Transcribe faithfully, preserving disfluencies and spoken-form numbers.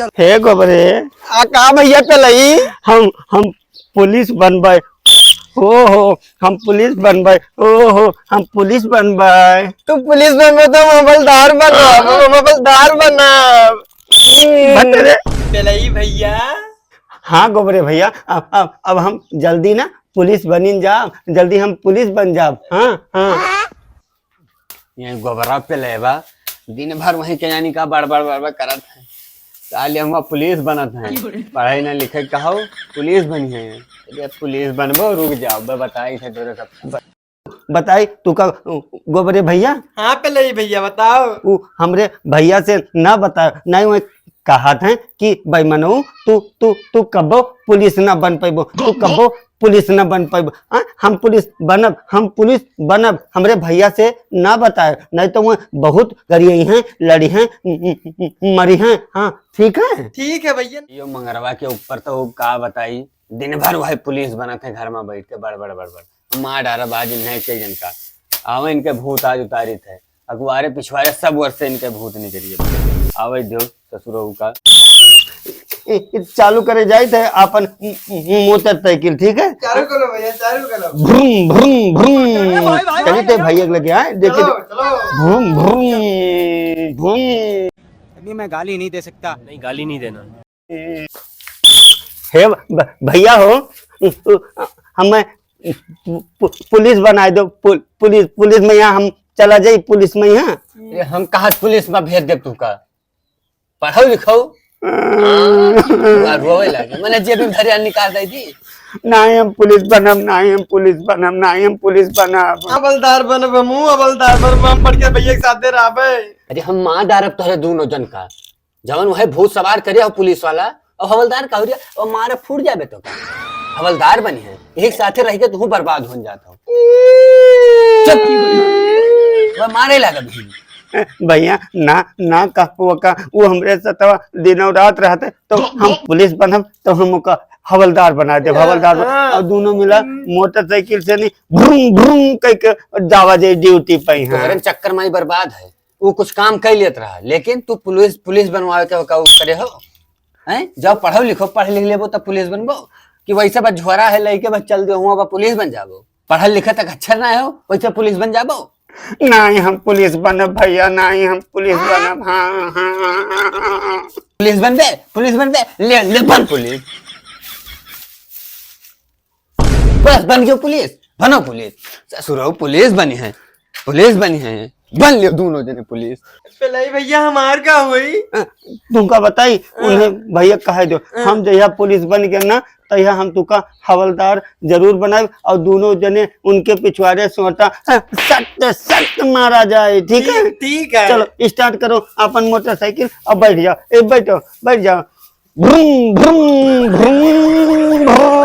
हे गोबरे। आ, का भैया पेलई? हम, हम पुलिस बनबै। ओ हो, हम पुलिस बनबै। ओ हो, हम पुलिस बनबै। तू पुलिस बनबे तो हम हवलदार बनब, हाँ। हम हवलदार बनब। भट रे। पेलई भैया। हाँ गोबरे भैया, अब, अब, अब हम जल्दी ना पुलिस बनिन जाब, जल्दी हम पुलिस बन जाब। हाँ, हाँ। ये गोबरा पेलई बा, दिन भर वहीं के यानी का बड़ बड़ बड़ बड़ करत है। साले हम पुलिस बनत हैं, पढ़ाई ना लिखे कहो, पुलिस बनी है। अरे पुलिस बनबो, रुक जाओ, मैं बताई थे तोरे सब। ब-, बताई तू का गोबरे भैया? हाँ पेलई भैया बताओ। उ हमरे भैया से ना बता, नहीं वो कहत हैं कि भाई मनऊ तू, तू, तू कब्बो पुलिस ना बन पैबो, तू कब्बो पुलिस न बन पाइब। हाँ, हम पुलिस बनब, हम पुलिस बनब। हमरे भैया से ना बताए, नहीं तो वो बहुत गरियई हैं, लड़ी हैं, म-, म-, म-, मरी हैं। हाँ, ठीक है? ठीक है भैया। यो मंगरवा के ऊपर तो वो का बताई, दिन भर वही पुलिस बनत है घर में बैठ के, बड़, बड़, बड़, बड़। मार डारब आज इन्हें के जनका। आवे इनके भूत आज उतारित है। अगुवारे पिछवारे सब वर्ष से इनके भूत निकलिए। आवे जो ससुरऊ का। ए, ए, चालू करे जाइत है आपन म-, म-, मोटरसाइकिल, ठीक है? चालू करो भैया, चालू करो। भ्रूम, भ्रूम, भ्रूम। अरे भाई, भाई, चलिए भाई, ते भैया के लगे आए, देखिए चलो, तो। चलो। भ्रूम, भ्रूम, भ्रूम। अभी मैं गाली नहीं दे सकता। नहीं, गाली नहीं देना। हे भ-, भैया हो, हमें पु-, पु-, पुलिस बनाए दो, पु-, पुलिस, पुलिस में यहाँ हम चला जाई, पुलिस में यहाँ। अरे हम कहाँ पुलिस में भेज देब तू का? पढ़ो लिखो। हाँ, रोवे लागे। मने जेब में धरे निकाल दे दी। नहीं, हम पुलिस बनब, नहीं, हम पुलिस बनब, नहीं, हम पुलिस बनब। हवलदार बनब, हमहू हवलदार बनब, हम बढ़ के भैया के साथे रहबे। अरे हम मार डारब तोहरे दोनों जन का। जवन वहे भूत सवार करे हो पुलिस वाला, और हवलदार का हो रिया, और मारे फूट जाबे तो का? हवलदार बनी है, एक साथे रह के तू बर्बाद होन जात हो। चुप! वह मारे लगा भी। भैया, ना, ना कहबो का, वो हमरे सतवा दिनों रात रहते, तो हम पुलिस बनब, तो हम ओका हवलदार बना देब, हवलदार बन-, हाँ। और दोनों मिला मोटरसाइकिल से नहीं, भ्रूम, भ्रूम कह के जावा जाए ड्यूटी पे, हाँ। तोहरे चक्कर में ही बर्बाद है। वो कुछ काम कर लेत रहा, लेकिन तू पुलिस, पुलिस बनवावे के का वो करे हो? हैं? जाओ पढ़ो लिखो, पढ़ लिख लेबो तब पुलिस बनबो? कि वैसे बस झोरा है लइके बस चल दे हुआ बस पुलिस बन जाबो? पढ़ल लिखे तक अच्छर ना हो, वैसे पुलिस बन जाबो? नहीं, हम पुलिस बनब भैया, नहीं, हम पुलिस बनब। हाँ, हाँ, हाँ, हाँ, हाँ। पुलिस बनबे, पुलिस बनबे, ले, ले बन पुलिस। बस बन गयो पुलिस, बनो पुलिस। ससुरऊ पुलिस बनी है, पुलिस बनी है, बन लियो दोनों जने पुलिस। पेलई भैया हमार का होई? अ, तुमका बताई, अ। उन्हें भैया कहे दो, अ। हम जहिया पुलिस बन गए ना, तहिया हम तुका हवलदार जरूर बनाए और दोनों जने उनके पिछवाड़े सोटा, अ, सट, सट मारा जाए, ठीक है? ठीक, ठीक है। चलो, start करो अपन मोटरसाइकिल और बैठ जाओ। ए, बैठो, बैठ जाओ। भ्रूम, भ्रूम, भ्रूम, भ्रूम।